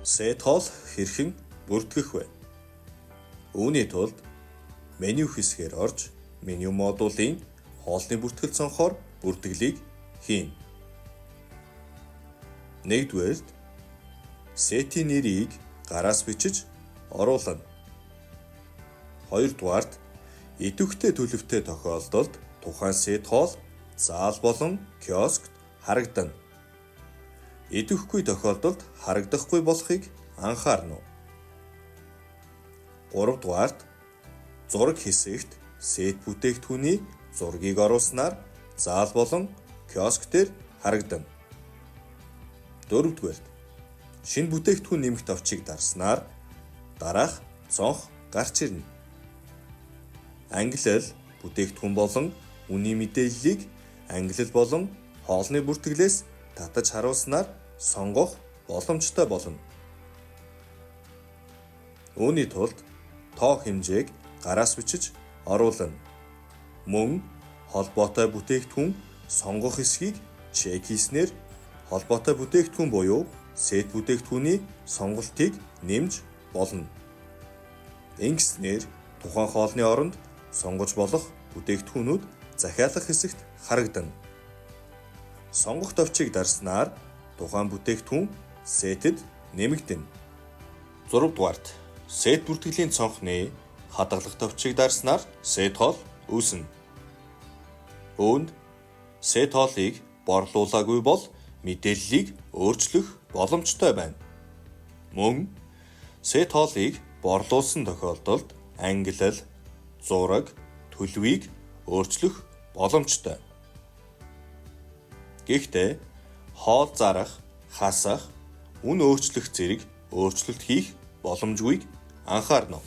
Set хоол хэрхэн бүртгэх вэ? Үүний тулд меню хэсгээр орж, меню модулийн хоолны бүртгэл цонхоор бүртгэлийг хийнэ. Нэгдүгээрт, сетийн нэрийг гараас бичиж оруулна. Хоёрдугаарт, идэвхтэй төлөвтэй тохиолдолд тухайн сет хоол заал болон киоскт харагдана. Идэвхгүй тохиолдолд харагдахгүй болохыг анхаарна уу. Гуравдугаарт, зураг хэсэгт сет бүтээгдэхүүний зургийг оруулснаар заал болон киоск дээр харагдана. Дөрөвдүгээрт, шинэ бүтээгдэхүүн нэмэх товчийг дарснаар дараах цонх гарч ирнэ. Ангилал, бүтээгдэхүүн болон үнийн мэдээллийг ангилал болон хоолны бүртгэлээс татаж харуулснаар сонгох боломжтой болно. Үүний тулд тоо хэмжээг гараас бичиж оруулна. Мөн холбоотой бүтээгдэхүүн сонгох хэсгийг check хийснээр холбоотой бүтээгдэхүүн буюу сет бүтээгдэхүүний сонголтыг нэмж болно. Ингэснээр тухайн хоолны оронд сонгож болох бүтээгдэхүүнүүд захиалах хэсэгт харагдана. Сонгох товчийг дарснаар тухайн бүтээгдэхүүн сетэд нэмэгдэнэ. 6 дугаарт, сет бүртгэлийн цонхны хадгалах товчийг дарснаар сет хоол үүснэ. Үүнд сет хоолыг борлуулаагүй бол мэдээллийг өөрчлөх боломжтой байна. Мөн сет хоолыг борлуулсан тохиолдолд ангилал, зураг, төлөвийг өөрчлөх боломжтой. Гэхдээ хоол зарах, хасах, үнэ өөрчлөх зэрэг өөрчлөлт хийх боломжгүйг анхаарна уу.